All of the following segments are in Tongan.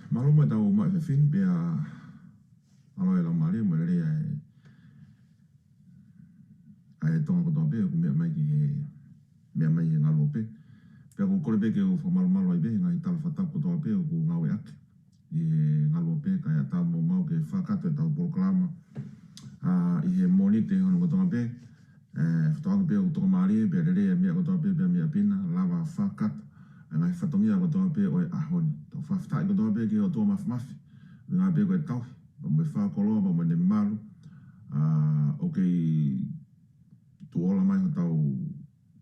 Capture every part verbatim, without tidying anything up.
Mālō mo e tau maʻu e efiafi ni pea ʻaloʻofa e Laumālie mo e lelei ʻa e, ʻa e Tonga kotoa pē ʻoku meʻa mai ki he, meʻa mai he ngaluope. Pea ʻoku ou kole pē ke u fakamalumalu ai pē he ngaahi tala fakatapu kotoa pē ʻoku ngāueʻaki ʻi he ngaluope, kae ʻatā mo au ke fakakakato e tau polokalama, ʻa, ʻi he Mōnite hono kotoa pē. ʻE, fakatauange pē ʻoku tokamālie pea lelei e meʻa kotoa pē, pea meʻa pina, lava fakakakato e ngaahi fatongia kotoa pē ʻo e ʻaho ni. Tau fakafetaʻi kotoa pē ki he ʻOtua Māfimafi, ʻuhinga pē ko e tauhi pea mo e fakakoloa pea mo ʻene malu, ʻa, ʻoku kei tuʻu ola mai hotau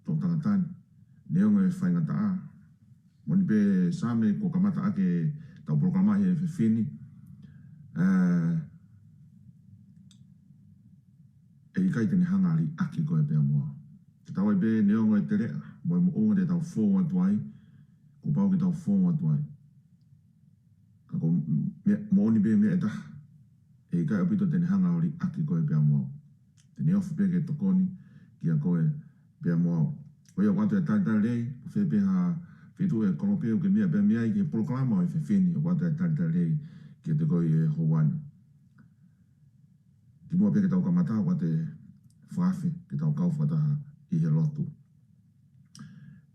toʻutangata ni, neongo e faingataʻa. Moʻoni pē Saame, kuo kamata ʻaki e tau polokalama he efiafi ni. ʻE, ʻe ʻikai te ne hanga ʻo liʻaki koe pea mo au. Ke tau ʻai pē neongo e teleʻa mo e moʻunga te tau fou atu ai, kuo pau ke tau fou atu ai. Ka ko e meʻa, moʻoni pē meʻa ʻe taha, ʻe ʻikai ʻaupito te ne hanga ʻo liʻaki koe pea mo au. Te ne ofi pē ke tokoni kiate koe pea mo au. Ko ia ʻoku ʻoatu e talitali lelei, ko fē pē ha feituʻu ʻi he kolope ʻoku ke meʻa pē mei ai ki he polokalama ʻo e efiafi ni, ʻoku ʻoatu e talitali lelei kiate koe ʻi he houa ni. Kimuʻa pea ke tau kamata, ʻoku ʻoatu e fakaafe ke tau kau fakataha ʻi he lotu.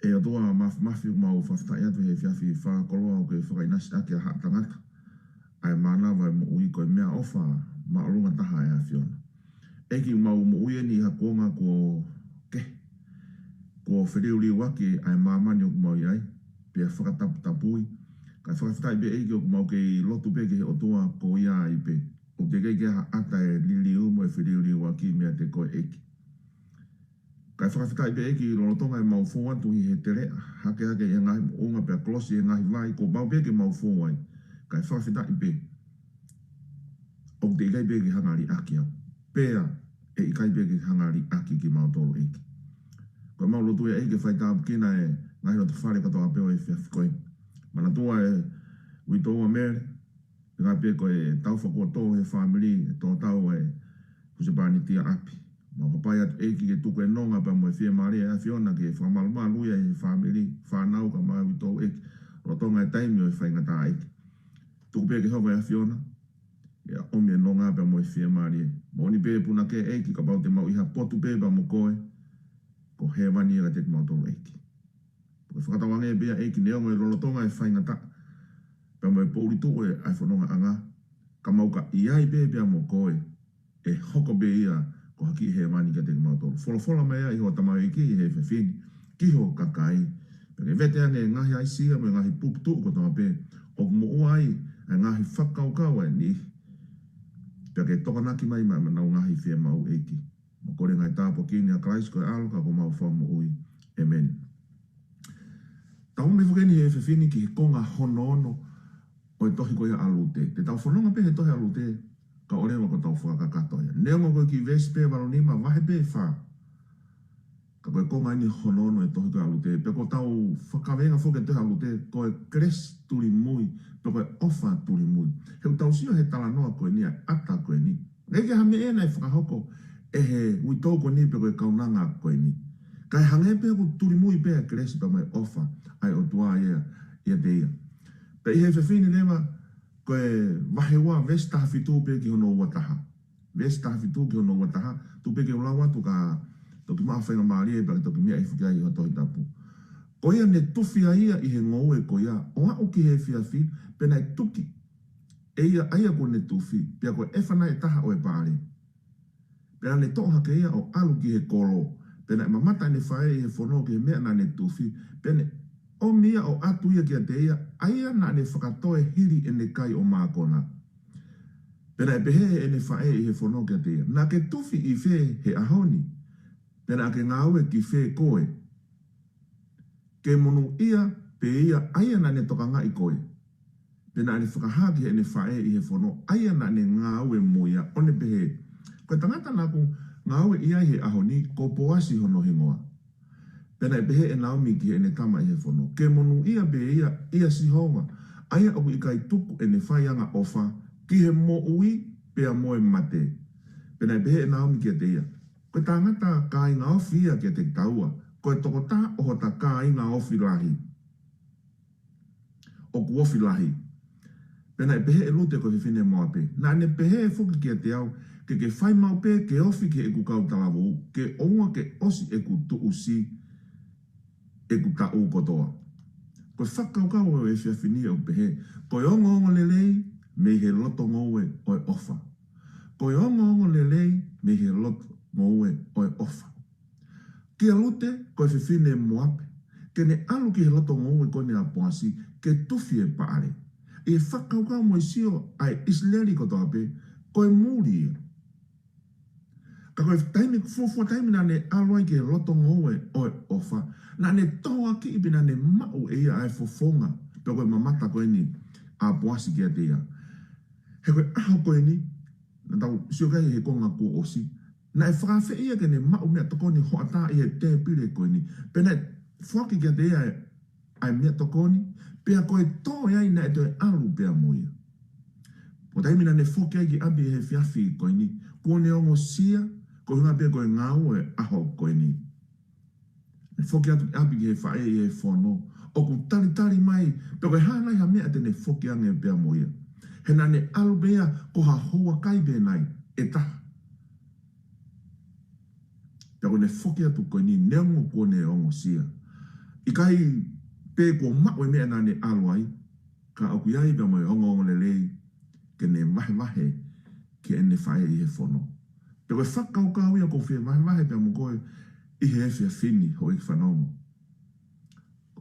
ʻE ʻOtua Māfimafi, ʻoku mau fakafetaʻi atu he efiafi fakakoloa ʻoku ke fakaʻinasi ʻaki ʻa haʻa tangata ʻa e mānava ʻo e moʻui, ko e meʻaʻofa māʻolunga taha ʻa e ʻAfiona. ʻEiki, ʻoku mau moʻui eni ʻi ha kuonga kuo kehe, kuo feliuliuaki ʻa e māmani ʻoku mau ʻi ai, pea fakataputapui. Kae fakafetaʻi pē ʻEiki ʻoku mau kei lotu pē ki he ʻOtua ko ia ai pē, ʻoku teʻeki ke ʻi ai ha ʻata ʻe liliu mo e feliuliuaki meiate koe ʻEiki. Kae fakafetaʻi pē ʻEiki lolotonga ʻemau fou atu ʻi he teleʻa, hakehake ʻi he ngaahi moʻunga pea kolosi ʻi he ngaahi vai, kuo pau pē ke mau fou ai. Kae fakafetaʻi pē ʻoku teʻeki ai pē ke hanga ʻo liʻaki au, pea ʻe ʻikai pē ke hanga ʻo liʻaki kimautolu ʻEiki. Ko ʻemau lotu ia ʻEiki ke faitāpuekina e ngaahi loto fale kotoa pē ʻo e efiafi ko eni. Manatua e uitou ʻa Mele, ʻuhinga pē ko e tau fakaʻofoʻofa he fāmili, e tō tau e husepāniti ʻa ʻapi. Mau hapai atu ʻEiki ke tuku e nonga pea mo e fiemālie ʻa e ʻAfiona ke fakamalumalu ia he fāmili, fānau kae ʻumaʻā e uitou ʻEiki, lolotonga e taimi ʻo e faingataʻa ʻEiki. Tuku pē ke hoko e ʻAfiona ia ʻomi e nonga pea mo e fiemālie. Moʻoni pē punake ʻEiki, kapau te mau ʻi ha potu pē pea mo koe, ko hēvani ia kiate kimautolu ʻEiki. Pea fakatauange pē ia ʻEiki neongo e lolotonga e faingataʻa pea mo e poʻuli tuʻu ʻa e fonongaʻanga, ka mau ka ʻi ai pē pea mo koe, ʻe hoko pē ia ko ha kiʻi hēvani kiate kimautolu. Folofola mai ia ʻi hoʻo tamaioʻeiki ʻi he efiafi ni ki ho kakai, pea ke vete ange e ngaahi aisi ia mo e ngaahi puputuʻu kotoa pē ʻoku moʻua ai ʻa e ngaahi fakakaukau ʻa e niʻihi, pea ke tokonaki mai maʻa ʻenau ngaahi fiemaʻu ʻEiki. Mau kole e ngaahi tāpuaki ni ʻia Kalaisi ko e ʻAlo ka ko homau Fakamoʻui. ʻĒmeni. Tau mei foki eni he efiafi ni ki he konga hono ono ʻo e tohi ko ia ʻa Lute. Te tau fononga pē he tohi ʻa Lute, kae ʻoua leva kuo tau fakakakato ia. Neongo ko e kiʻi veesi pē ʻe valu nima, vahe pē ʻe fā, ka ko e konga eni hono ono ʻo e tohi ko ia ʻa Lute. Pea ko ʻetau fakaveinga foki ki he tohi ʻa Lute, ko e kelesi tulimui, pe ko e ʻofa tulimui. He ʻoku tau sio he talanoa ko eni, ʻa e ʻata ko eni, ʻikai ke ʻi ai ha meʻa naʻe fakahoko ʻe he uitou ko eni pe ko e kaunanga ko eni, kae hangē pē ʻoku tulimui pē ʻa e kelesi pea mo e ʻofa ʻa e ʻOtua ia ʻiate ia. Pea ʻi he efiafi ni leva, ko e vahe ua, veesi taha fitu pē ki hono ua taha. Veesi taha fitu ki hono ua taha, tuku pē ke u lau atu ka toki maʻu ha faingamālie pea ke toki meaʻi foki ai ʻi ho Tohi Tapu. Ko ia ne tufi ai ia ʻi he ngoue ko ia, ʻo aʻu ki he efiafi, pea naʻe tuki ʻe ia ʻa ia kuo ne tufi, pea ko e ʻefa naʻe taha ʻo e paʻale. Pea naʻa ne toʻo hake ia ʻo ʻalu ki he kolo, pea naʻe mamata ʻene faʻē ʻi he fono ki he meʻa naʻa ne tufi, pea ne ʻomi ia ʻo ʻatu ia kiate ia ʻa ia naʻa ne fakatoe hili ʻene kai ʻo mākona. Pea naʻe pehē ʻe heʻene faʻē ʻi he fono kiate ia, naʻa ke tufi ʻi fē he ʻaho ni? Pea naʻa ke ngāue ki fē koe? Ke monūʻia pē ia ʻa ia naʻa ne tokangaʻi koe. Pea naʻa ne fakahā ki heʻene faʻē ʻi he fono ʻa ia naʻa ne ngāue mo ia, ʻo ne pehē, ko e tangata naʻa ku ngāue ʻi ai he ʻaho ni, ko Poasi hono hingoa. Pea naʻe pehē ʻe Naomi ki heʻene tama ʻi he fono, ke monūʻia pē ia ʻia Sihova, ʻa ia ʻoku ʻikai tuku ʻene faiangaʻofa ki he moʻui pea mo e mate. Pea naʻe pehē ʻe Naomi kiate ia, ko e tangata kāinga ofi ia kiate kitaua, ko e tokotaha ʻo hota kāinga ofi lahi. ʻOku ofi lahi. Pea naʻe pehē ʻe Lute, ko e fefine Moape, naʻa ne pehē foki kiate au, ke ke fai maʻu pē ke ofi ki heʻeku kau talavou, ke ʻoua ke ʻosi ʻeku tuʻusi ʻeku taʻu kotoa. Ko e fakakaukau ʻo e efiafi ni ʻoku pehē, ko e ongoongolelei mei he loto ngoue ʻo e ʻofa. Ko e ongoongolelei mei he loto ngoue ʻo e ʻofa. Kia Lute, ko e fefine Moape, ke ne ʻalu ki he loto ngoue ko eni ʻa Poasi, ke tufi e paʻale. ʻI he fakakaukau mo e sio ʻa e ʻIsileli kotoa pē, ko e muli ia. Ka ko e taimi, fuofua taimi naʻa ne ʻalu ai ki he loto ngoue ʻo e ʻofa, naʻa ne tohoakiʻi pea naʻa ne maʻu ʻe ia ʻa e fofonga, pe ko e mamata ko eni ʻa Poasi kiate ia. He ko e ʻaho ko eni, naʻa tau sio ki ai he konga kuo ʻosi, naʻe fakaafeʻi ia ke ne maʻu meʻatokoni hoʻatā ʻi he tēpile ko eni. Pea naʻe foaki kiate ia ʻa e meʻatokoni, pea ko e tō ia naʻe toe ʻalu pea mo ia. Ko e taimi naʻa ne foki ai ki ʻapi he efiafi ko eni, kuo ne ongosia, ko e ʻuhinga pē ko e ngāue ʻaho ko eni. Ne foki atu ki ʻapi ki he faʻē ʻi he fono, ʻoku talitali mai pe ko e hā nai ha meʻa te ne foki ange pea mo ia. He naʻa ne ʻalu pē ia ko ha houa kai pē nai ʻe taha. Pea ko ʻene foki atu ko eni, neongo kuo ne ongosia, ʻikai pē kuo maʻu e meʻa naʻa ne ʻalu ai, ka ʻoku ʻi ai pea mo e ongoongolelei ke ne vahevahe ki heʻene faʻē ʻi he fono. Pea ko e fakakaukau ia ʻoku ou fie vahevahe pea mo koe ʻi he efiafi ni, houʻeiki fanongo.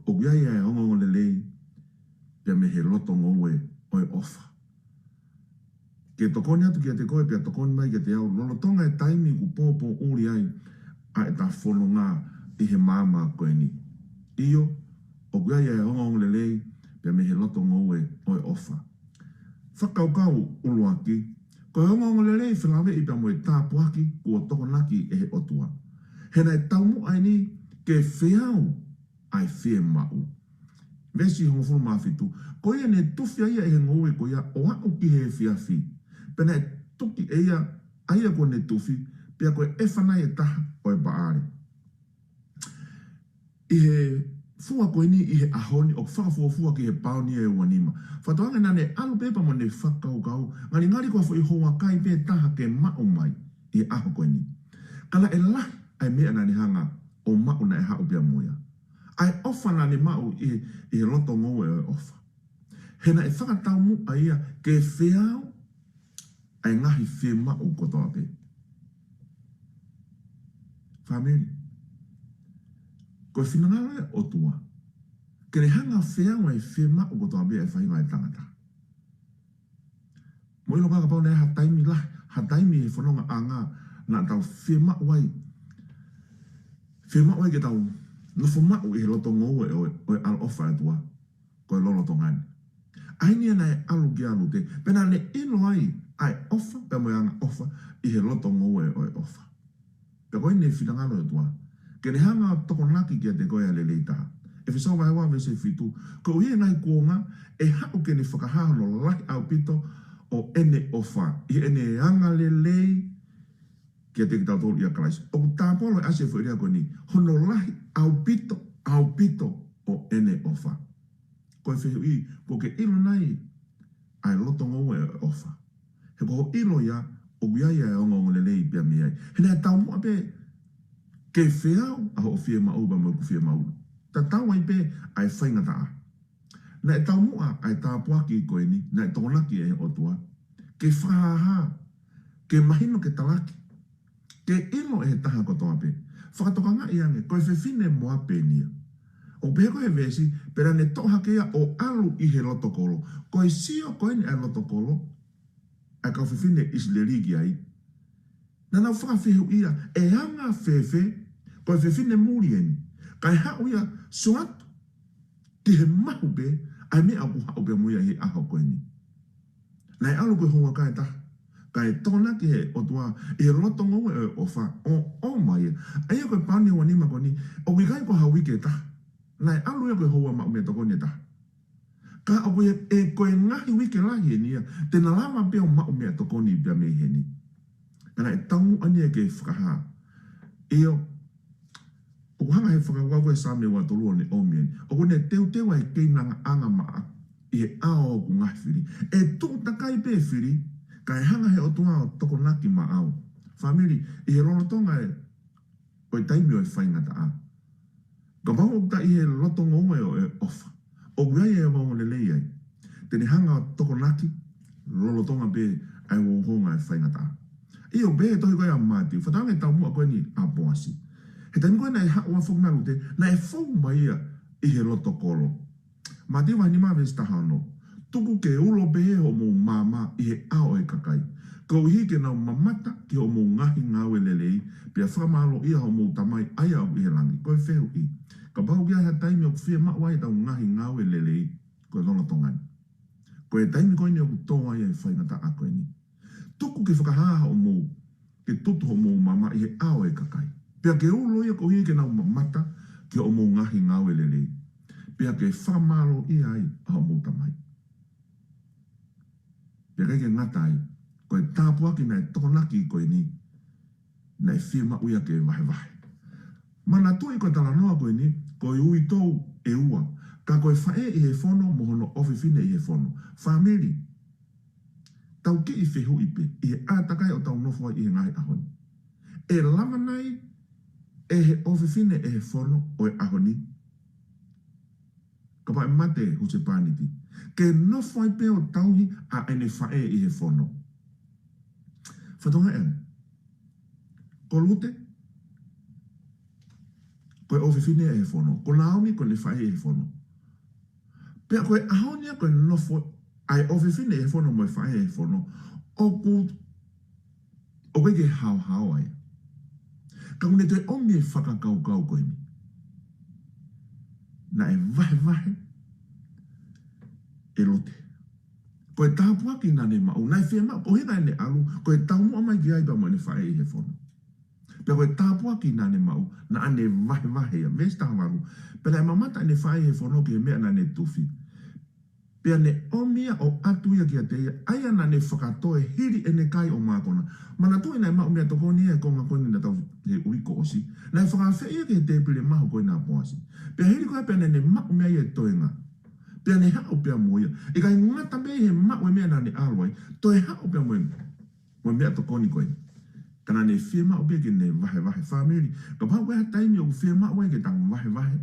ʻOku ʻi ai ʻa e ongoongolelei pea mei he loto ngoue ʻo e ʻofa. Ke tokoni atu kiate koe pea tokoni mai kiate au, lolotonga e taimi kuo pōpōʻuli ai ʻa ʻeta fononga ʻi he maama ko eni. ʻIo, ʻoku ʻi ai ʻa e ongoongolelei pea mei he loto ngoue ʻo e ʻofa. Fakakaukau ʻuluaki, ko e ongoongolelei felāveʻi pea mo e tāpuaki kuo tokonaki ʻe he ʻOtua. He naʻe taumuʻa eni ke feau ʻa e fiemaʻu. Veesi hongofulu mā fitu, ko ia ne tufi ai ia ʻi he ngoue ko ia ʻo aʻu ki he efiafi. Pea naʻe tuki ʻe ia ʻa ia kuo ne tufi, pea ko e ʻefa nai ʻe taha ʻo e paʻale. ʻI he fua ko eni ʻi he ʻaho ni ʻoku fakafuofua ki he paonia ʻe ua nima. Fakatokangaʻi naʻa ne ʻalu pē pea mo ʻene fakakaukau, ngalingali ko ha foʻi houa kai pē taha ke maʻu mai ʻi he ʻaho ko eni. Ka naʻe lahi ʻa e meʻa naʻa ne hanga ʻo maʻu naʻe haʻu pea mo ia. ʻA e ʻofa naʻa ne maʻu ʻi he, ʻi he loto ngoue ʻo e ʻofa. He naʻe fakataumuʻa ia ke feau ʻa e ngaahi fiemaʻu kotoa pē. Fāmili, ko e finangalo ʻo e ʻOtua ke ne hanga ʻo feau ʻa e fiemaʻu kotoa pē ʻa e faʻahinga ʻo e tangata. Mou ʻilo, kapau naʻe ʻi ai ha taimi lahi, ha taimi he fonongaʻanga naʻa tau fiemaʻu ai, fiemaʻu ai ke tau nofo maʻu ʻi he loto ngoue ʻo, ʻo e ʻaloʻofa ʻa e ʻOtua, ko e lolotonga ni. ʻA eni ia naʻe ʻalu ki ai ʻa Lute, pea naʻa ne ʻilo ai ʻa e ʻofa pea mo e angaʻofa ʻi he loto ngoue ʻo e ʻofa. Pea ko eni e finangalo ʻo e ʻOtua ke ne hanga ʻo tokonaki kiate koe ʻa e lelei taha. ʻEfesō vahe ua veesi fitu, koeʻuhi ʻi he ngaahi kuonga ʻe haʻu ke ne fakahā hono lahi ʻaupito ʻo ʻene ʻofa ʻi heʻene angalelei kiate kitautolu ʻia Kalaisi. ʻOku tāpolo e ʻasi e foʻi lea ko eni, hono lahi ʻaupito, ʻaupito ʻo ʻene ʻofa. Ko e fehuʻi, kuo ke ʻilo nai ʻa e loto ngoue ʻo e ʻofa? He ko hoʻo ʻilo ia, ʻoku ʻi ai ʻa e ongoongolelei pea mei ai. He naʻe taumuʻa pē ke feau ʻa hoʻo fiemaʻu pea mo ʻeku fiemaʻu. Tatau ai pē ʻa e faingataʻa. Naʻe taumuʻa ʻa e tāpuaki ko eni naʻe tokonaki ʻe he ʻOtua ke fakahāhā, ke mahino, ke talaki, ke ʻilo ʻe he taha kotoa pē. Fakatokangaʻi ange, ko e fefine Moape eni ia. ʻOku pehē ko e veesi, pea naʻa ne toʻo hake ia ʻo ʻalu ʻi he loto kolo. Ko e sio ko eni ʻa e loto kolo ʻa e kau fefine ʻIsileli ki ai, naʻa nau fakafehuʻia, ʻe anga fēfē, ko e fefine muli eni, kae haʻu ia ʻo sio atu ki he mahu pē ʻa e meʻa ʻoku haʻu pea mo ia ʻi he ʻaho ko eni. Naʻe ʻalu ko e houa kai ʻe taha, kae tokonaki ʻe he ʻOtua ʻi he loto ngoue ʻo e ʻofa ʻo ʻomai ia. ʻA ia ko e paonia ʻe ua nima ko eni, ʻoku ʻikai ko ha uike ʻe taha. Naʻe ʻalu ia ko e houa maʻu meʻatokoni ʻe taha. Ka ʻoku ʻi he, ʻe ko e ngaahi uike lahi eni ia te na lava pē ʻo maʻu meʻatokoni pea mei heni. Ka naʻe taumuʻa eni ia ke fakahā. ʻIo, ʻoku hanga ʻe he fakakaukau ko e Saame ua tolu ʻo ne ʻomi eni. ʻOku ne teuteu ʻa e keinangaʻanga maʻa ʻi he ʻao ʻoku ngaahi fili. ʻE tuʻu takai pē fili, kae hanga he ʻOtua ʻo tokonaki maʻau. Fāmili, ʻi he lolotonga ē ʻo e taimi ʻo e faingataʻa. Kapau ʻoku ta ʻi he loto ngoue ʻo e ʻofa, ʻoku ʻi ai e ongoongolelei ai, te ne hanga ʻo tokonaki lolotonga pē ʻa e uhouhonga e faingataʻa. ʻIo, pehē tohi ko ia ʻa Mātiu, fakatātā e taumuʻa ko eni ʻa Poasi. He taimi ko ē naʻe haʻu ai foki mo Lute, naʻe fou mai ia ʻi he loto kolo. Mātiu vahe nima veesi taha ono. Tuku ke ulo pehē hoʻomou maama ʻi he ʻao ʻo e kakai, koeʻuhi ke nau mamata ki hoʻomou ngaahi ngāue lelei, pea fakamālōʻia hoʻomou Tamai ʻa ia ʻoku ʻi he langi. Ko e fehuʻi, kapau ʻoku ʻi ai ha taimi ʻoku fiemaʻu ai ʻetau ngaahi ngāue lelei, ko e lolotonga ni. Ko e taimi ko eni ʻoku tō ai e faingataʻa ko eni. Tuku ke fakahā hoʻomou, ke tutu hoʻomou maama ʻi he ʻao ʻo e kakai, pea ke ulo ia koeʻuhi ke nau mamata ki hoʻomou ngaahi ngāue lelei, pea ke fakamālōʻia ai ʻa hoʻomou Tamai. Pea ʻikai ke ngata ai, ko e tāpuaki naʻe tokonaki ko eni, naʻe fiemaʻu ia ke vahevahe. Manatuʻi ko e talanoa ko eni, ko e uitou ʻe ua, ka ko e faʻē ʻi he fono mo hono ʻofefine ʻi he fono. Fāmili, tau kiʻi fehuʻi pē, ʻi he ʻātakai ʻoku tau nofo ai ʻi he ngaahi ʻaho ni, ʻe lava nai ʻe he ʻofefine ʻi he fono ʻo e ʻaho ni, kapau ʻe mate husepāniti, ke nofo ai pē ʻo tauhi ʻa ʻene faʻē ʻi he fono? Fakatātā ē, ko Lute, ko e ʻofefine ʻi he fono. Ko Naomi, ko ʻene faʻē ʻi he fono. Pea ko e ʻaho ni ia ko e nofo ʻa e ʻofefine ʻi he fono mo e faʻē ʻi he fono, ʻoku, ʻoku ʻikai ke haohaoa ia. Ka ʻoku ne toe ʻomi e fakakaukau ko eni. Naʻe vahevahe ʻe Lute. Ko e tāpuaki naʻa ne maʻu, naʻe fiemaʻu, ko e ʻuhinga ʻene ʻalu, ko e taumuʻa mai ki ai pea mo ʻene faʻē ʻi he fono. Pea ko e tāpuaki naʻa ne maʻu, naʻa ne vahevahe ia. Veesi taha valu. Pea naʻe mamata ʻene faʻē ʻi he fono ki he meʻa naʻa ne tufi, pea ne ʻomi ia ʻo ʻatu ia kiate ia, ʻa ia naʻa ne fakatoe hili ʻene kai ʻo mākona. Manatuʻi naʻe maʻu meʻatokoni ia he konga ko eni naʻa tau he uike kuo ʻosi. Naʻe fakaafeʻi ia ki he tēpile mahu ko ena ʻa Poasi. Pea hili ko ia pea naʻa ne maʻu mei ai e toenga, pea ne haʻu pea mo ia. ʻIkai ngata pē he maʻu e meʻa naʻa ne ʻalu ai, toe haʻu pea mo e, mo e meʻatokoni ko ē. Ka naʻa ne fiemaʻu pē ke ne vahevahe. Fāmili, kapau ko e hā e taimi ʻoku fiemaʻu ai ke ta vahevahe,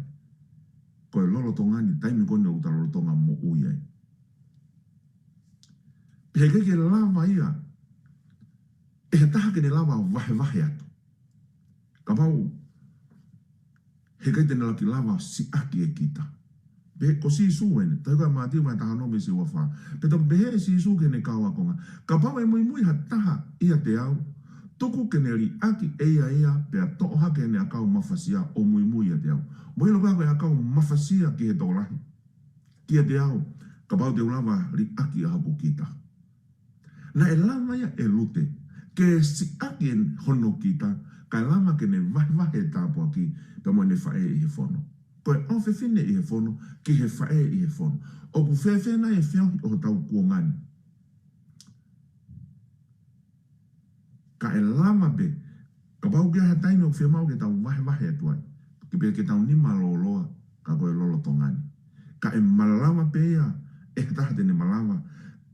ko e lolotonga ni, taimi ko eni ʻoku ta lolotonga moʻui ai. Pea he ʻikai ke lava ia, ʻe ha taha ke ne lava ʻo vahevahe atu. Kapau he ʻikai te ne lava ke lava ʻo siʻaki ʻe kita. Pea ko Sīsū eni, tohi ko ia ʻa Mātiu vahe taha ono veesi ua fā. Pea toki pehē ʻe Sīsū ki heʻene kau ākonga, kapau ʻe muimui ha taha ʻiate au, tuku ke ne liʻaki ʻe ia ia, pea toʻo hake ʻene ʻakau mafasia ʻo muimui ʻiate au. Mou ʻilo ko e ʻakau mafasia ki he tokolahi kiate au, kapau te u lava liʻaki ʻa hoku kita. Naʻe lava ia ʻe Lute ke siʻaki ʻe hono kita, kae lava ke ne vahevahe e tāpuaki pea mo ʻene faʻē ʻi he fono. Ko e ʻofefine ʻi he fono ki he faʻē ʻi he fono. ʻOku fēfē nai e feohi ʻo hotau kuonga ni? Ka ʻe lava pē, kapau ʻoku ʻi ai ha taimi ʻoku fiemaʻu ke tau vahevahe atu ai, ke pē ke tau nima lōloa, ka ko e lolotonga ni. Ka ʻe malava pē ia ʻe ha taha te ne malava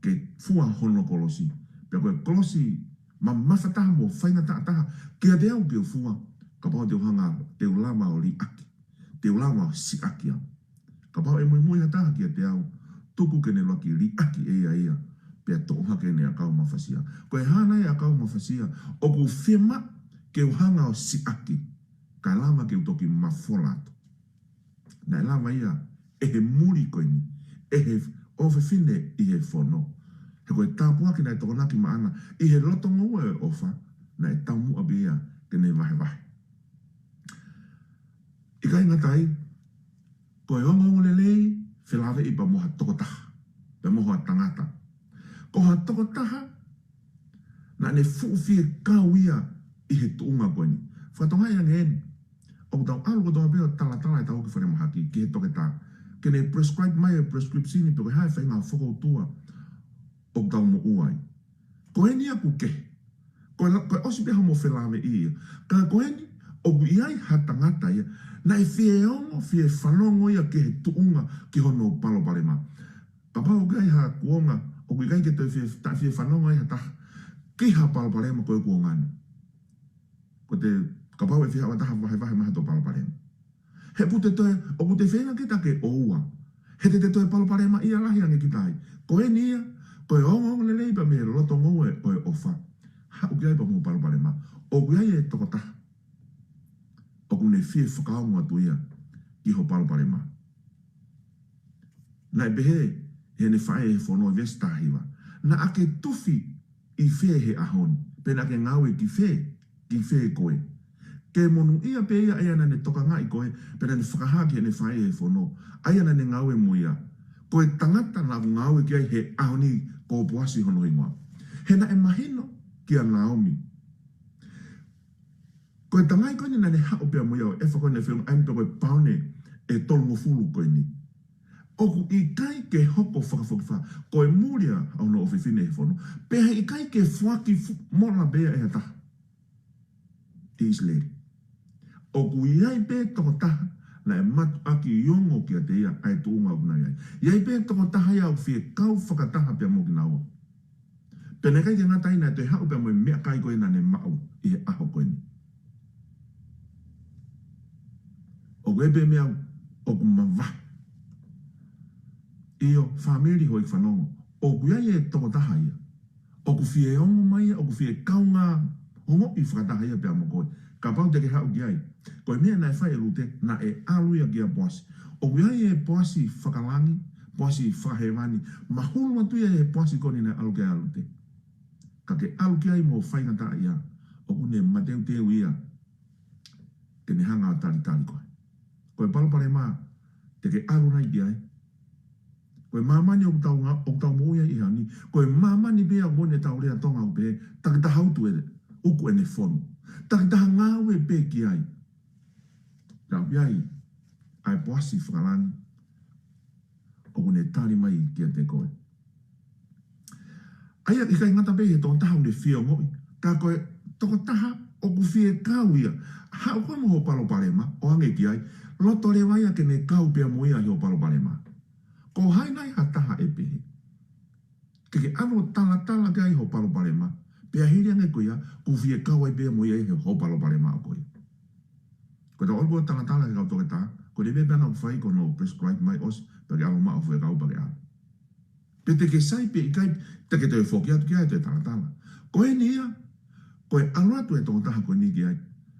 ke fua hono kolosi. Pea ko e kolosi mamafa taha mo faingataʻa taha kiate au ke u fua, kapau te u hanga, te u lava ʻo liʻaki, te u lava ʻo siʻaki au. Kapau ʻe muimui ha taha kiate au, tuku ke ne lava ke liʻaki ʻe ia ia, pea toʻo hake ʻene ʻakau mafasia. Ko e hā nai e ʻakau mafasia ʻoku fiemaʻu ke u hanga ʻo siʻaki, kae lava ke u toki mafola atu? Naʻe lava ia ʻe he muli ko eni, ʻe he ʻofefine ʻi he fono. He ko e tāpuaki naʻe tokonaki maʻana ʻi he loto ngoue ʻo e ʻofa, naʻe taumuʻa pē ia ke ne vahevahe. ʻIkai ngata ai, ko e ongoongolelei felāveʻi pea mo ha tokotaha, pea mo ha tangata. Ko ha tokotaha naʻa ne fuʻu fiekaia ʻi he tuʻunga ko eni. Fakatonga ia ange eni. ʻOku tau ʻalu kotoa pē ʻo talatala ʻetau kiʻi falemahaki ki he toketā, ke ne prescribe mai e prescription pe ko e hā e faʻahinga fokoutua ʻoku tau moʻua ai. Ko eni ia ʻoku kehe. Ko e la-, ko e ʻosi pē hoʻomo felāveʻi ia. Ka ko eni, ʻoku ʻi ai ha tangata ia naʻe fie ongo, fie fanongo ia ki he tuʻunga ki hono palopalema. Kapau ʻoku ʻi ai ha kuonga ʻoku ʻikai ke toe fie, taʻe fie fanongo ai ha taha ki ha palopalema, ko e kuonga ni. Ko te, kapau ʻe fie haʻu ha taha vahevahe mai hato palopalema. He ʻoku te toe, ʻoku te feinga kita ke ʻoua. He te te toe palopalemaʻia lahi ange kita ai. Ko eni ia, ko e ongoongolelei pea mei he loto ngoue ʻo e ʻofa. Haʻu ki ai pea mo e palopalema. ʻOku ʻi ai e tokotaha ʻoku ne fie fakaongo atu ia ki ho palopalema. Naʻe pehē ʻe heʻene faʻē ʻi he fono, veesi taha hiva: Naʻa ke tufi ʻi fē he ʻaho ni? Pe naʻa ke ngāue ki fē, ki fē koe? Ke monūʻia pē ia ʻa ia naʻa ne tokangaʻi koe, pea naʻa ne fakahā ki heʻene faʻē ʻi he fono, ʻa ia naʻa ne ngāue mo ia. Ko e tangata naʻa ku ngāue ki ai he ʻaho ni, ko Poasi hono hingoa. He naʻe mahino kia Naomi, ko e tangai ko eni naʻa ne haʻu pea mo ia, ʻo e ʻefa ko eni ʻa e feʻunga ʻa eni, pea ko e paone ʻe tolungofulu ko eni, ʻoku ʻikai ke hoko fakafokifā. Ko e muli ʻa hono ʻofefine he fono, pea heʻikai ke foaki fu-, mola pē ia ʻe ha taha ʻi ʻIsileli. ʻOku ʻi ai pē tokotaha naʻe mātuʻaki ongo kiate ia ʻa e tuʻunga ʻoku nau ʻi ai. ʻI ai pē tokotaha ia ʻoku fie kau fakataha pea mo kinaua. Pea naʻe ʻikai ke ngata ai, naʻe toe haʻu pea mo e meʻakai ko ē naʻa ne maʻu ʻi he ʻaho ko eni. ʻOku ʻi ai pē meʻa ʻoku mavahe. ʻIo, fāmili, houʻeiki fanongo, ʻoku ʻi ai e tokotaha ia ʻoku fie ongo mai ia, ʻoku fie kaungā ongoʻi fakataha ia pea mo koe. Kapau te ke haʻu ki ai. Ko e meʻa naʻe fai ʻe Lute, naʻe ʻalu ia kia Poasi. ʻOku ʻi ai e Poasi fakalangi, Poasi fakahēvani, mahulu atu ia he Poasi ko eni naʻe ʻalu ki ai ʻa Lute. Ka ke ʻalu ki ai mo faingataʻaʻia, ʻoku ne mateuteu ia ke ne hanga ʻo talitali koe. Ko e palopalema, te ke ʻalu nai ki ai? Ko e māmani ʻoku tau nga-, ʻoku tau moʻui ai he ʻaho ni, ko e māmani pē ia ʻoku ne tau lea Tonga ʻo pehē, takitaha utu ʻene, uku ʻene fonu. Takitaha ngāue pē ki ai. Tau ki ai, ʻa e Poasi fakalangi ʻoku ne tali mai kiate koe. ʻA ia ʻikai ngata pē he tokotaha ʻoku ne fie ongoʻi, ka ko e tokotaha ʻoku fie kau ia. Haʻu koe mo ho palopalema, ʻoange ki ai, loto leva ia ke ne kau pea mo ia ʻi ho palopalema. Ko hai nai ha taha ʻe pehē ke ke ʻalu ʻo talatala ki ai ho palopalema, pea hili ange ko ia, ʻoku fie kau ai pea mo ia ʻi he ho palopalema ʻo koe. Ko ʻetau ʻalu ko ē ʻo talatala ki he kau toketā, ko e lele pē ʻena ʻoku fai ko hono prescribe mai ʻosi, pea ke ʻalu maʻu ho fekau pea ke ʻalu. Pe te ke sai pe ʻikai, te ke toe foki atu ki ai ʻo toe talatala. Ko eni ia, ko e ʻalu atu e tokotaha ko eni ki ai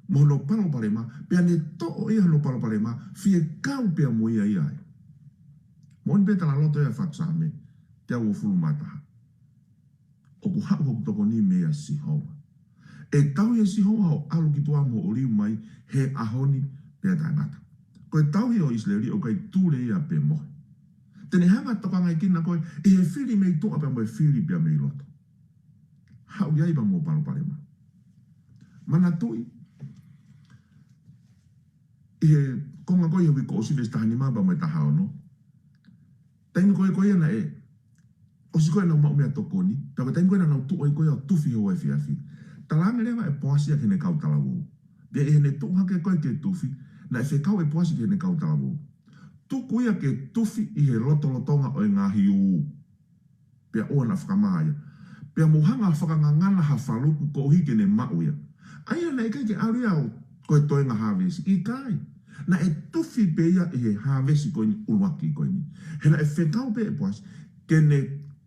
mo hono palopalema, pea ne toʻo ia hono palopalema, fie kau pea mo ia ia ai. Moʻoni pē talaloto ia ʻa e fatu Saame teau uofulu mā taha. ʻOku haʻu hoku tokoni meia Sihova. ʻE tauhi ʻe Sihova hoʻo ʻalu ki tuʻa mo hoʻo liu mai he ʻaho ni pea taʻengata. Ko e tauhi ʻo ʻIsileli ʻoku ʻikai tule ia pe mohe. Te ne hanga ʻo tokangaʻi kinaua koe ʻi he fili mei tuʻa pea mo e fili pea mei loto. Haʻu ki ai pea mo e palopalema. Manatuʻi, ʻi he konga ko ē ʻi he uike kuo ʻosi, veesi taha nima pea mo e taha ono. Taimi ko ē ko ia naʻe ʻosi ko ē ʻenau maʻu meʻatokoni, pea ko e taimi ko ē naʻa nau tuʻu ai ko ia ʻo tufi he uaifeafi. Talaange leva ʻe Poasi ia ki heʻene kau talavou. Pea ʻi heʻene tuʻu hake ko ē ke tufi, naʻe fekau ʻe Poasi ki heʻene kau talavou, tuku ia ke tufi ʻi he lotolotonga ʻo e ngaahi ū. Pea ʻoua naʻa fakamā ia. Pea mou hanga ʻo fakangangana ha faluku koeʻuhi ke ne maʻu ia. ʻA ia naʻe ʻikai ke ʻalu ia ʻo ko e toenga hāvesi. ʻIkai. Naʻe tufi pē ia ʻi he hāvesi ko eni ʻuluaki ko eni. He naʻe fekau pē ʻe Poasi ke ne,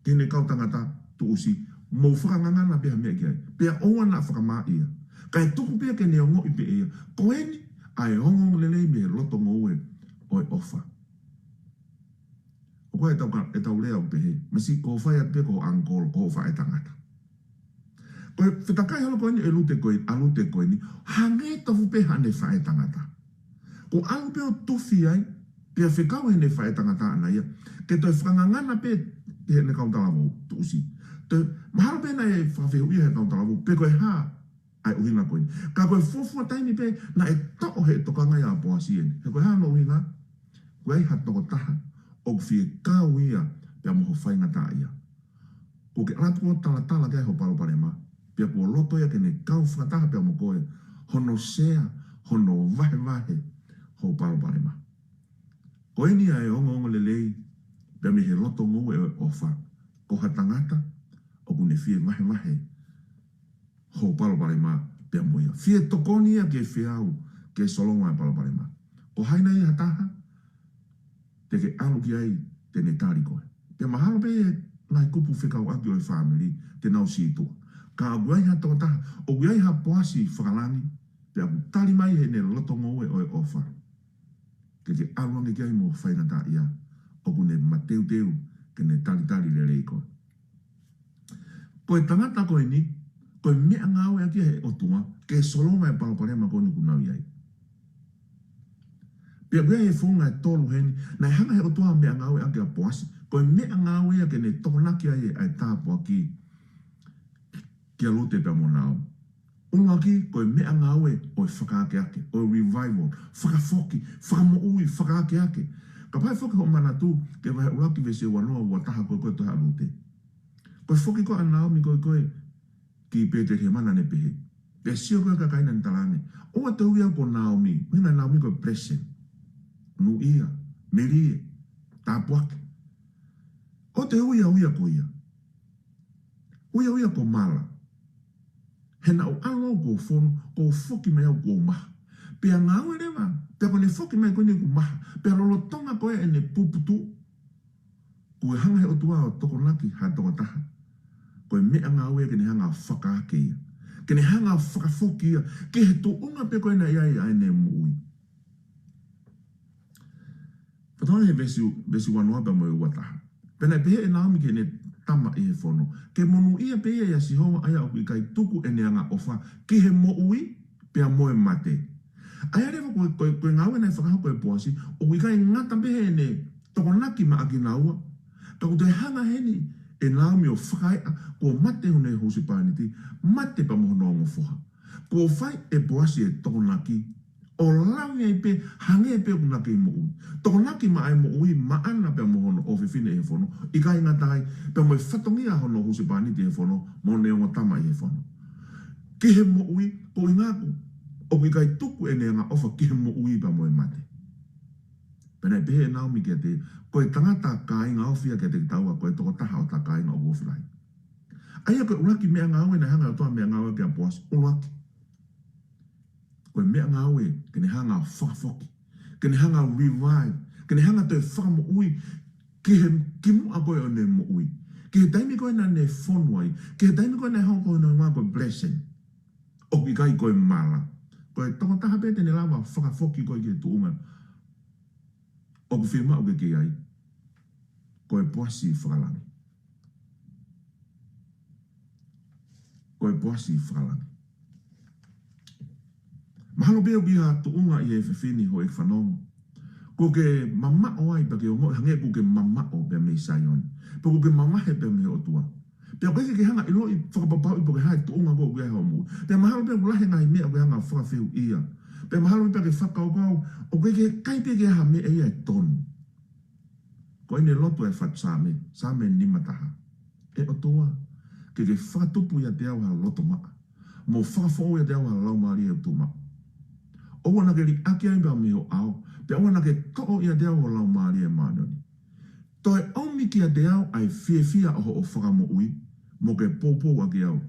ke ne kau tangata tuʻusi, mou fakangangana pē ha meʻa ki ai. Pea ʻoua naʻa fakamā ia. Kae tuku pē ia ke ne ongoʻi pē ia. Ko eni ʻa e ongoongolelei mei he loto ngoue ʻo e ʻofa. ʻOku ʻi ai ʻetau ka-, ʻetau lea ʻoku pehē, masiʻi ko hoʻo fai atu pē ko ho uncle, ko hoʻo faʻētangata. Ko e fetakai holo ko eni ʻe Lute ko ē, ʻa Lute ko eni, hangē tofu pē haʻane faʻētangata. Ko e ʻalu pē ʻo tufi ai, pea fekau heʻene faʻētangata ʻana ia ke toe fakangangana pē heʻene kau talavou tuʻusi. Toe mahalo pē naʻe fakafehuʻia he kau talavou pe ko e hā ʻa e ʻuhinga ko eni. Ka ko e fuofua taimi pē naʻe toʻo he tokanga ia ʻa Poasi eni. He ko e hā hono ʻuhinga? Ko e ʻi ai ha tokotaha ʻoku fie kau ia pea mo ho faingataʻaʻia. Kuo ke ʻalu atu ʻo talatala ki ai ho palopalema, pea kuo loto ia ke ne kau fakataha pea mo koe, hono sea, hono vahevahe ho palopalema. Ko eni ʻa e ongoongolelei pea mei he loto ngoue ʻo e ʻofa. Ko ha tangata ʻoku ne fie vahevahe hoʻo palopalema pea mo ia. Fie tokoni ia ke feau, ke solova e palopalema. Ko hai nai ha taha te ke ʻalu ki ai te ne tali koe. Pea mahalo pē ʻi he ngaahi kupu fekauʻaki ʻo e fāmili te nau sītuʻa. Ka ʻoku ʻi ai ha tokotaha, ʻoku ʻi ai ha Poasi fakalangi, pea ʻoku tali mai heʻene loto ngoue ʻo e ʻofa, ke ke ʻalu ange ki ai mo faingataʻaʻia, ʻoku ne mateuteu ke ne talitali lelei koe. Ko e tangata ko eni, ko e meʻangāue ʻaki ia ʻe he ʻOtua ke solova e palopalema ko eni ʻoku nau ʻi ai. Pea ʻoku ʻi ai e founga ʻe tolu heni naʻe hanga ʻe he ʻOtua ʻo meʻangāueʻaki ʻa Poasi. Ko e meʻangāue ia ke ne tokonaki ai ʻa e tāpuaki kia Lute pea mo Naomi. ʻUluaki, ko e meʻangāue ʻo e fakaakeake, ʻo e revival, fakafoki, fakamoʻui, fakaakeake. Kapau ʻe foki hoʻo manatu ki he vahe ʻuluaki veesi ua noa, ua taha ko ē ʻo e tohi ʻa Lute. Ko e foki ko ē ʻa Naomi ko ē ki Pētelihema naʻa ne pehē. Pea sio ko ē kakai naʻa ne talaange, ʻoua te u ui au ko Naomi, ʻuhinga Naomi ko e blessing. Nuʻia, melie, tāpuaki. ʻOua te u ui au ia ko ia. Ui au ia ko Mala. He naʻa ku ʻalu au kuo u fonu, kuo u foki mai au kuo u maha. Pea ngāue leva, pea ko ʻene foki mai ko eni kuo maha. Pea lolotonga ko ē ʻene puputuʻu, kuo hanga ʻe he ʻOtua ʻo tokonaki ha tokotaha. Ko e meʻangāue ke ne hanga ʻo fakaake ia. Ke ne hanga ʻo fakafoki ia ki he tuʻunga pē ko ē naʻe ʻi ai ʻa ʻene moʻui. Fakatokanga he veesi, veesi ua noa pea mo e ua taha. Pea naʻe pehē ʻe Naomi ki heʻene tama ʻi he fono, ke monūʻia pē ia ʻia Sihova, ʻa ia ʻoku ʻikai tuku ʻene angaʻofa ki he moʻui pea mo e mate. ʻA ia leva ko e, ko e, ko e ngāue naʻe fakahoko ʻe Poasi, ʻoku ʻikai ngata pē heʻene tokonaki maʻa kinaua, ka kuo toe hanga heni ʻe Naomi ʻo fakaeʻa kuo mate hono husepāniti, mate pea mo hono ongo foha. Kuo fai ʻe Poasi e tokonaki ʻo lave ai pē, hangē pē ʻoku na kei moʻui. Tokonaki maʻa e moʻui maʻana pea mo hono ʻofefine ʻi he fono, ʻikai ngata ai, pea mo e fatongia hono husepāniti ʻi he fono, mo ʻene ongo tama ʻi he fono. Ki he moʻui, ko e ʻuhinga ʻoku, ʻoku ʻikai tuku ʻene angaʻofa ki he moʻui pea mo e mate. Pea naʻe pehē ʻe Naomi kiate ia, ko e tangata kāinga ofi ia kiate kitaua, ko e tokotaha ʻo hota kāinga ʻoku ofi lahi. ʻA ia ko e ʻuluaki meʻangāue naʻe hanga ʻe he ʻOtua ʻo meʻangāueʻaki ʻa Poasi, ʻuluaki. Ko e meʻangāue ke ne hanga ʻo fakafoki, ke ne hanga ʻo revive, ke ne hanga ʻo toe fakamoʻui ki he kimuʻa ko ē ʻo ʻene moʻui. Ki he taimi ko ē naʻa ne fonu ai, ki he taimi ko ē naʻe hoko ko ē ʻene ngāue ko e blessing. ʻOku ʻikai ko e mala. Ko e tokotaha pē te ne lava ʻo fakafoki koe ki he tuʻunga ʻoku fiemaʻu ke ke ʻi ai, ko e Poasi fakalangi. Ko e Poasi fakalangi. Mahalo pē ʻoku ʻi ai ha tuʻunga ʻi he efiafi ni, houʻeiki fanongo, ʻoku ke mamaʻo ai pea ke ongoʻi hangē ʻoku ke mamaʻo pē mei Saione, pe ʻoku ke mavahe pē mei he ʻOtua. Pea ʻoku ʻikai ke ke hanga ʻo ʻiloʻi, fakapapauʻi pe ko e hā e tuʻunga ʻoku ke ʻi ai hoʻo moʻui. Pea mahalo pē ʻoku lahi e ngaahi meʻa ʻoku ke hanga ʻo fakafehuʻia. Pea mahalo pē pea ke fakakaukau, ʻoku ʻikai ke, ʻikai pē ke ʻi ai ha meʻa ia ʻe tonu. Ko ʻene lotu ʻa e fatu Saame, Saame nima taha. ʻE ʻOtua, ke ke fakatupu ʻiate au ha loto maʻa, mo fakafoʻou ʻiate au ha laumālie ʻoku tuʻu maʻu. ʻOua naʻa ke liʻaki au pea mei ho ʻao, pea ʻoua naʻa ke toʻo ʻiate au ho Laumālie Māʻoniʻoni. Toe ʻomi kiate au ʻa e fiefia ʻo hoʻo fakamoʻui, mo ke poupou ʻaki au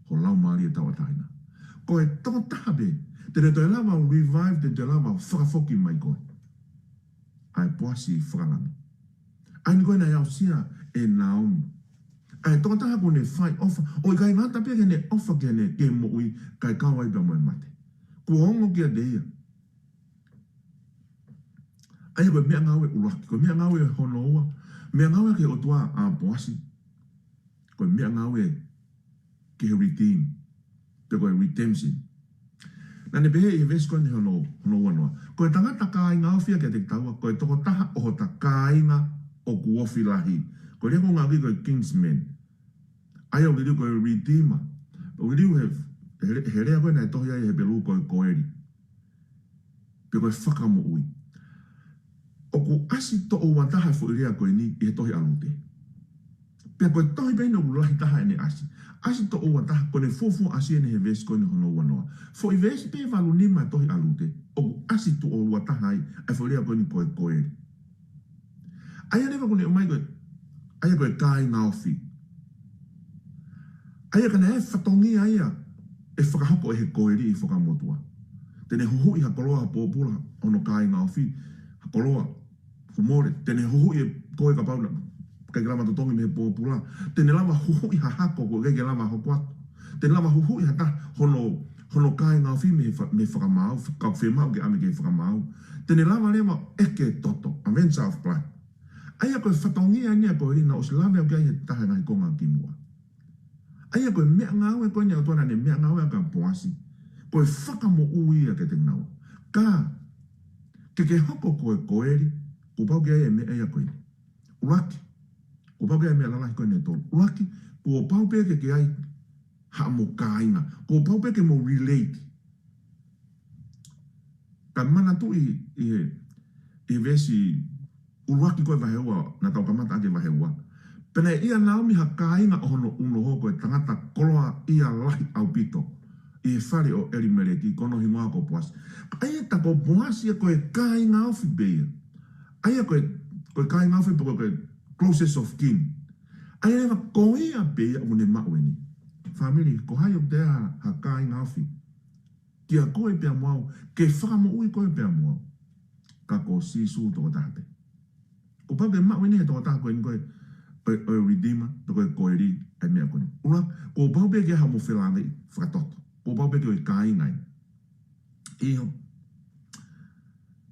ho laumālie tauʻatāina. Ko e tokotaha pē te ne toe lava ʻo revive, te ne toe lava ʻo fakafoki mai koe, ʻa e Poasi fakalangi. ʻA eni ko ē naʻe aʻusia ʻe Naomi, ʻa e tokotaha kuo ne fai ʻofa, ʻo ʻikai ngata pē ki heʻene ʻofa ki heʻene, ki he moʻui, kae kau ai pea mo e mate. Kuo ongo kiate ia. ʻA ia ko e meʻangāue ʻuluaki, ko e meʻangāue hono ua, meʻangāueʻaki ʻe he ʻOtua ʻa Poasi, ko e meʻangāue ki he redeem, pe ko e redemption. Naʻa ne pehē ʻi he veesi ko eni hono, hono ua noa, ko e tangata kāinga ofi ia kiate kitaua, ko e tokotaha ʻo hota kāinga ʻoku ofi lahi. Ko e lea ko ē ʻoku ngāueʻaki ko e kinsman. ʻA ia ʻoku liliu ko e redeemer. ʻOku liliu he, he, he lea ko ē naʻe tohi ai ʻe he Hepelū ko e koeli, pe ko e fakamoʻui. ʻOku ʻasi toʻo ua taha e foʻi lea ko eni ʻi he tohi ʻa Lute. Pea ko e tohi pē eni ʻoku lahi taha ʻene ʻasi. ʻAsi toʻo ua taha, ko ʻene fuofua ʻasi eni he veesi ko eni hono ua noa. Foʻi veesi pē ʻe valu nima e tohi ʻa Lute, ʻoku ʻasi toʻo ua taha ai ʻa e foʻi lea ko eni ko e koeli. ʻA ia leva ʻoku ne ʻomai ko e, ʻa ia ko e kāinga ofi. ʻA ia ka naʻe fatongia ia ʻe fakahoko ʻe he koeli ʻi Fuakava Motuʻa. Te ne huhuʻi ha koloa pōpula hono kāinga ofi, ha koloa, kuo mole. Te ne huhuʻi ʻe koe kapau naʻa ke lava totongi mei he pōpula. Te ne lava huhuʻi ha hako ʻoku ʻikai ke lava hoko atu. Te ne lava huhuʻi ha taha hono, hono kāinga ofi mei he fa-, mei he fakamaau, ka ʻoku fiemaʻu ke ʻave ki he fakamaau. Te ne lava leva ʻeke e toto, avenger of blood. ʻA ia ko e fatongia eni ʻa e koeli naʻe ʻosi lave ʻaki ai he taha e ngaahi konga kimuʻa. ʻA ia ko e meʻangāue ko eni ʻa e ʻOtua naʻa ne meʻangāue ʻaki ʻa Poasi, ko e fakamoʻui ia kiate kinaua. Ka, ke ke hoko ko e koeli, kuo pau ke ʻi ai e meʻa ia ko eni. ʻUluaki, kuo pau ke ʻi ai e meʻa lalahi ko eni ʻe tolu. ʻUluaki, kuo pau pē ke ke ʻi ai haʻamo kāinga. Kuo pau pē ke mo relate. Ka manatuʻi ʻi he, ʻi he veesi ʻuluaki ko e vahe ua, naʻa tau kamata ʻaki e vahe ua. Pea naʻe ʻia Naomi ha kāinga ʻo hono ʻunoho ko e tangata koloaʻia lahi ʻaupito ʻi he fale ʻo ʻElimeleki, ko hono hingoa ko Poasi. ʻA ia tā ko Poasi ia ko e kāinga ofi pē ia. ʻA ia ko e, ko e kāinga ofi pe ko e, ko e closest of kin. ʻA ia leva ko ia pē ia ʻoku ne maʻu eni. Fāmili, ko hai ʻoku te ʻai ha kāinga ofi kia koe pea mo au, ke fakamoʻui koe pea mo au? Ka ko Sīsū tokotaha pē. Kuo pau ke maʻu eni he tokotaha ko eni ko e, ʻo e, ʻo e Redeemer, pe ko e koeli, ʻa e meʻa ko eni. ʻUluaki, kuo pau pē ke ʻi ai haʻamo felāveʻi fakatoto. Kuo pau pē ke ʻi ai e kāinga ia. ʻIo.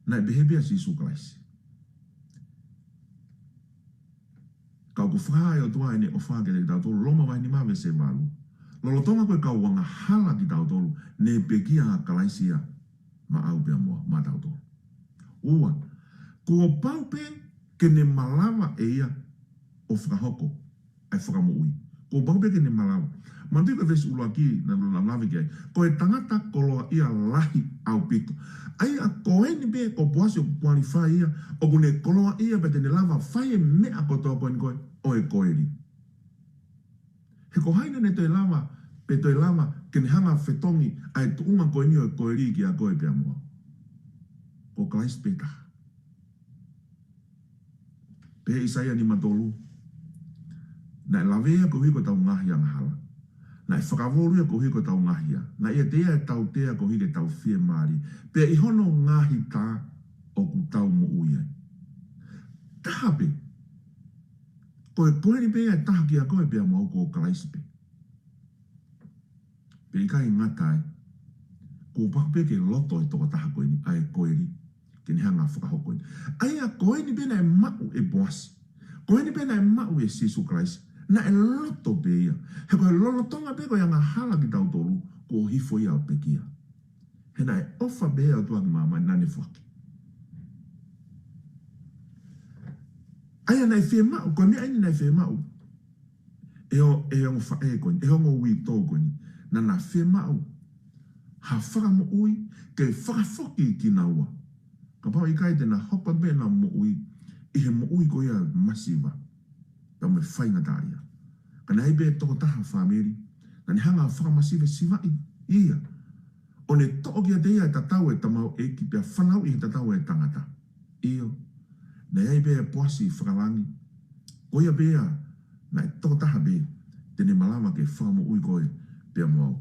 Naʻe pehē pē ʻa Sīsū Kalaisi. Ka ʻoku fakahā ʻe he ʻOtua ʻene ʻofa kiate kitautolu, Loma vahe nima veesi valu. Lolotonga ko e kau angahala kitautolu, ne pekia ʻa Kalaisi ia maʻau pea mo, maʻatautolu. Ua, kuo pau pē ke ne malava ʻe ia ʻo fakahoko ʻa e fakamoʻui. Kuo pau pē ke ne malava. Manatuʻi ko e veesi ʻuluaki naʻa tau lave ki ai. Ko e tangata koloaʻia lahi ʻaupito. ʻA ia ko eni pē ko Poasi ʻoku qualify ia, ʻoku ne koloaʻia pea te ne lava fai e meʻa kotoa ko eni ko e ʻo e koeli. He ko hai naʻa ne toe lava, pe toe lava ke ne hanga fetongi ʻa e tuʻunga ko eni ʻo e koeli kia koe pea mo au? Ko Kalaisi pē taha. Pehē ʻe ʻAisea nima tolu, naʻe lavea koeʻuhi ko ʻetau ngaahi angahala. Naʻe fakavolu ia koeʻuhi ko ʻetau ngaahi ʻā. Naʻe ʻiate ia e tautea koeʻuhi ke tau fiemālie. Pea ʻi hono ngaahi tā ʻoku tau moʻui ai. Taha pē. Ko e koeli pē ia ʻe taha kia koe pea mo au ko Kalaisi pē. Pea ʻikai ngata ai. Kuo pau pē ke loto e tokotaha ko eni, ʻa e koeli, ke ne hanga fakahoko eni. ʻA ia ko eni pē naʻe maʻu ʻe Poasi. Ko eni pē naʻe maʻu ʻe Sīsū Kalaisi. Naʻe loto pē ia. He ko e lolotonga pē ko e angahala kitautolu, kuo hifo ia ʻo pekia. He naʻe ʻofa pē ʻa e ʻOtua ki māmani naʻa ne foaki. ʻA ia naʻe fiemaʻu, ko e meʻa eni naʻe fiemaʻu ʻe he, ʻe he ongo faʻē ko eni, ʻe he ongo uitou ko eni. Naʻa na fiemaʻu ha fakamoʻui ke fakafoki kinaua. Kapau ʻikai te na hoko pē ʻena moʻui ʻi he moʻui ko ia masiva pea mo e faingataʻaʻia. Ka naʻe ʻi ai pē tokotaha, fāmili, naʻa ne hanga fakamasivesivaʻi ia. ʻO ne toʻo kiate ia e tatau e tamaioʻeiki pea fanauʻi he tatau e tangata. ʻIo, naʻe ʻi ai pē Poasi fakalangi. Ko ia pē ia, naʻe tokotaha pē te ne malava ke fakamoʻui koe pea mo au.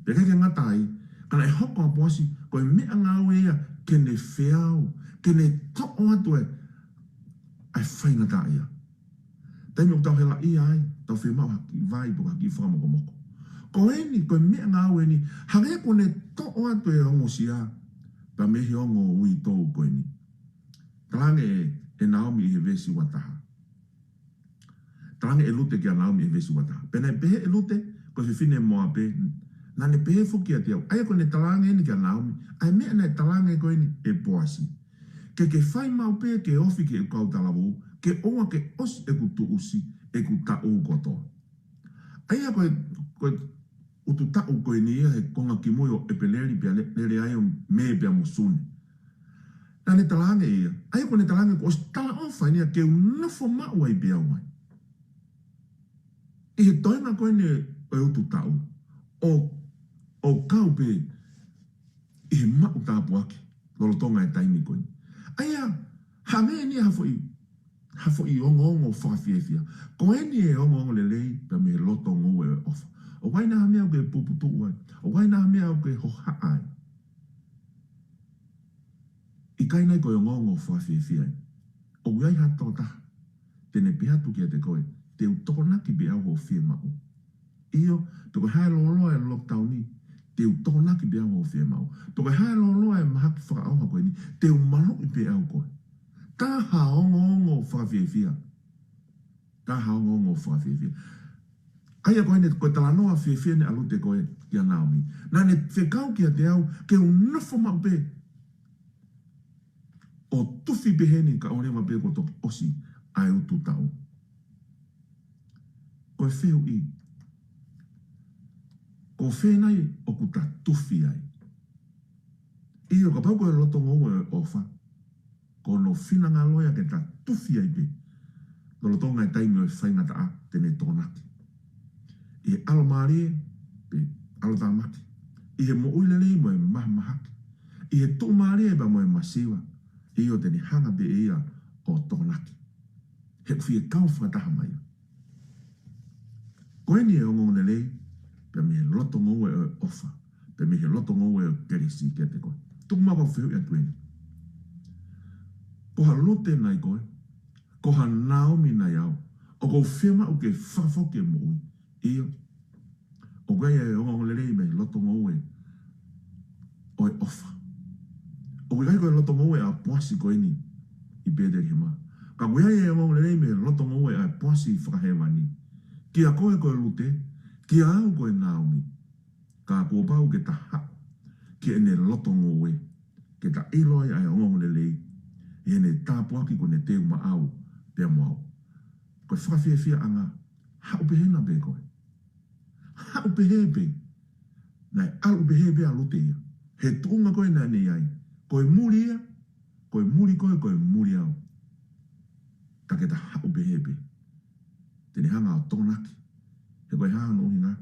Pea ʻikai ke ngata ai, ka naʻe hoko ʻa Poasi ko e meʻangāue ia ke ne feau, ke ne toʻo atu e, ʻa e faingataʻaʻia. Taimi ʻoku tau helaʻia ai, tau fiemaʻu ha kiʻi vai pe ko ha kiʻi fakamokomoko. Ko eni, ko e meʻangāue eni, hangē kuo ne toʻo atu e ongosia pea mei he ongo uitou ko eni. Talaange ʻe, ʻe Naomi ʻi he veesi ua taha. Talaange ʻe Lute kia Naomi ʻi he veesi ua taha. Pea naʻe pehē ʻe Lute, ko e fefine Moape, naʻa ne pehē foki kiate au. ʻA ia ko ʻene talaange eni kia Naomi, ʻa e meʻa naʻe talaange ko eni ʻe Poasi. Ke ke fai maʻu pē ke ofi ki heʻeku kau talavou, ke ʻoua ke ʻosi ʻeku tuʻusi ʻeku taʻu kotoa. ʻA ia ko e, ko e ʻutu taʻu ko eni ia he konga kimui ʻo ʻEpeleli pea le-, lele ai ʻo Mē pea mo Sune. Naʻa ne talaange ia, ʻa ia ko ʻene talaange kuo ʻosi talaʻofa eni ia ke u nofo maʻu ai pē au ai. ʻI he toenga ko eni ʻo e ʻutu taʻu, ʻo, ʻo kau pē ʻi he maʻu tāpuaki lolotonga e taimi ko eni. ʻA ia, hangē eni ha foʻi ha foʻi ongoongo fakafiefia. Ko eni e ongoongo lelei pea mei he loto ngoue ʻo e ʻofa. ʻOku ʻi ai nai ha meʻa ʻoku ke puputuʻu ai? ʻOku ʻi ai nai ha meʻa ʻoku ke hohaʻa ai? ʻIkai nai ko e ongoongo fakafiefia eni? ʻOku ʻi ai ha tokotaha te ne pehē atu kiate koe, te u tokonaki pē au hoʻo fiemaʻu. ʻIo, pe ko e hā e lōloa e lockdown ni, te u tokonaki pē au hoʻo fiemaʻu. Pe ko e hā e lōloa e mahaki fakaʻauha ko eni, te u maluʻi pē au koe. Tā ha ongoongo fakafiefia. Tā ha ongoongo fakafiefia. ʻA ia ko eni, ko e talanoa fiefia eni ʻa Lute ko ē kia Naomi. Naʻa ne fekau kiate au ke u nofo maʻu pē ʻo tufi peheni kae ʻoua leva pē kuo toki ʻosi ʻa e utu taʻu. Ko e fehuʻi, ko fē nai ʻoku ta tufi ai? ʻIo, kapau ko e loto ngoue ʻo e ʻofa, ko hono finangalo ia ke ta tufi ai pē lolotonga e taimi ʻo e faingataʻa te ne tokonaki. ʻI he ʻalomālie pe ʻalotāmaki, ʻi he moʻui lelei mo e mahamahaki, ʻi he tuʻumālie pea mo e masiva, ʻio te ne hanga pē ʻe ia ʻo tokonaki. He ʻoku fie kau fakataha mai ia. Ko eni e ongoongo lelei pea mei he loto ngoue ʻo e ʻofa, pea mei he loto ngoue ʻo e kelesi kiate koe. Tuku muʻa ke u fehuʻi atu eni. Ko ha Lute nai koe? Ko ha Naomi nai au ʻoku ou fiemaʻu ke fakafoki e moʻui? ʻIo. ʻOku ʻi ai e ongoongo lelei mei he loto ngoue ʻo e ʻofa. ʻOku ʻikai ko e loto ngoue ʻa Poasi ko eni ʻi Petelihema. Ka ʻoku ʻi ai e ongoongo lelei mei he loto ngoue ʻa Poasi fakahēvani. Kia koe ko e Lute, kia au ko e Naomi. Ka kuo pau ke ta haʻu ki heʻene loto ngoue, ke ta ʻilo ai ʻa e ongoongo lelei, ʻi heʻene tāpuaki kuo ne teu maʻau pea mo au. Ko e fakafiefiaʻanga, haʻu pehē na pē koe. Haʻu pehē pē. Naʻe ʻalu pehē pē ʻa Lute ia. He tuʻunga ko ē naʻa ne ʻi ai. Ko e muli ia, ko e muli koe, ko e muli au. Ka ke ta haʻu pehē pē. Te ne hanga ʻo tokonaki. He ko e hā hono ʻuhinga?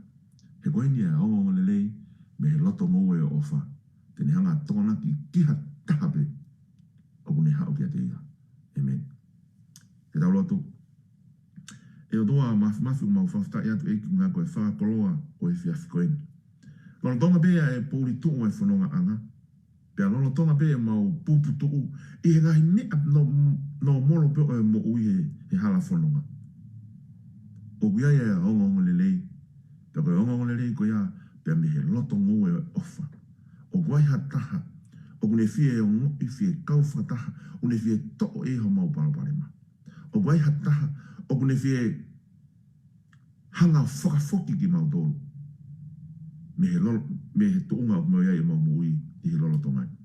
He ko eni e ongoongo lelei mei he loto ngoue ʻo e ʻofa. Te ne hanga ʻo tokonaki ki ha taha pē ʻoku ne haʻu kiate ia. ʻĒmeni. Ke tau lotu. ʻE ʻOtua Māfimafi, ʻoku mau fakafetaʻi atu ʻEiki ʻuhinga ko e fakakoloa ʻo e efiafi ko eni. Lolotonga pē ʻa e pouli tuʻu ʻa e fonongaʻanga, pea lolotonga pē ʻemau puputuʻu ʻi he ngaahi meʻa nō, nōmolo pē ʻo e moʻui he, he hala fononga, ʻoku ʻi ai e ongoongo lelei. Pea ko e ongoongo lelei ko ia, pea mei he loto ngoue ʻo e ʻofa. ʻOku ʻi ai ha taha ʻoku ne fie ongoʻi, fie kau fakataha, ʻoku ne fie toʻo ʻe ia homau palopalema. ʻOku ʻi ai ha taha ʻoku ne fie hanga ʻo fakafoki kimautolu mei he lolo-, mei he tuʻunga ʻoku mau ʻi ai ʻemau moʻui ʻi he lolotonga ni.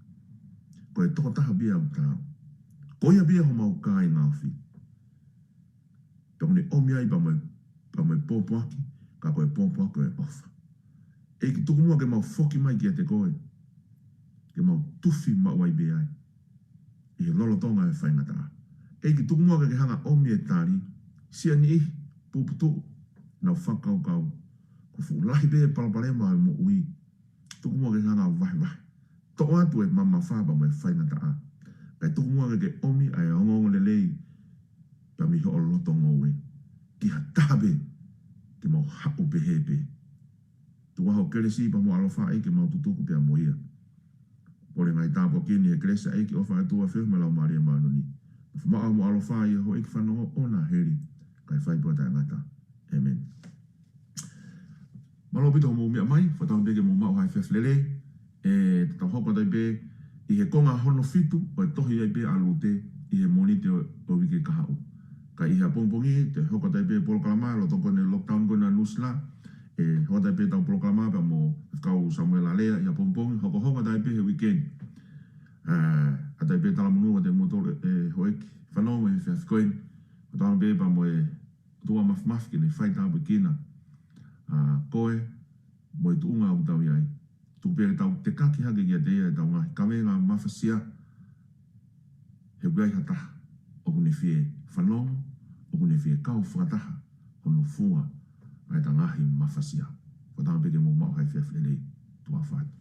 Ko e tokotaha pē ia ʻoku taau. Ko ia pē ia homau kāinga ofi. Pea ʻoku ne ʻomi ai pea mo e, pea mo e pōpoaki, ka ko e pōpoaki ʻo e ʻofa. ʻEiki, tuku muʻa ke mau foki mai kiate koe, ke mau tufi maʻu ai pē ai ʻi he lolotonga e faingataʻa. ʻEiki, tuku muʻa ke ke hanga ʻomi e tali. Siʻa niʻihi puputuʻu, nau fakakaukau kuo fuʻu lahi pē e palopalema ʻo e moʻui. Tuku muʻa ke hanga vahevahe. Toʻo atu e mamafa pea mo e faingataʻa. Kae tuku muʻa ke ke ʻomi ʻa e ongoongo lelei pea mei hoʻo loto ngoue ki ha taha pē, ke mau haʻu pehē pē. Tuku ā ho kelesi pea mo e ʻaloʻofa ʻEiki ke mau tutuku pea mo ia. Pole ngaahi tāpuaki ni he kelesi ʻa e ʻEiki, ʻofa ʻa e ʻOtua, feohi mo e Laumālie Māʻoniʻoni. Nofo maʻu mo ʻaloʻofa ʻia houʻeiki, fanongo, ʻoua naʻa heli, kae fai pē ʻo taʻengata. ʻĒmeni. Mālō ʻaupito hoʻomou meʻa mai, fakatauange pē ke mou maʻu ha efiafi lelei. ʻE, te tau hoko atu ai pē ʻi he konga hono fitu ʻo e tohi ai pē ʻa Lute ʻi he Mōnite ʻo, ʻo e uike kahaʻu. Ka ʻi he ʻapongipongi, te hoko atu ai pē polokalama, lolotonga ko eni e lockdown ko ena ʻa Nuʻusila. ʻE, hoko atu ai pē ʻetau polokalama pea mo Faifekau Samuela Lea ʻi he ʻapongipongi, hokohoko atu ai pē he uike ni. ʻA, ʻatu ai pē talamonū kiate kimoutolu, ʻe, houʻeiki, fanongo he efiafi ko eni. Fakatauange pē pea mo e ʻOtua Māfimafi ke ne faitāpuekina ʻa koe mo e tuʻunga ʻoku tau ʻi ai. Tuku pē ke tau tekaki hake kiate ia ʻetau ngaahi kavenga mafasia. He ʻoku ʻi ai ha taha ʻoku ne fie fanongo, ʻoku ne fie kau fakataha hono fua ʻa ʻeta ngaahi mafasia. Fakatauange pē ke mou maʻu ha efiafi lelei. Tuʻa ʻofa atu.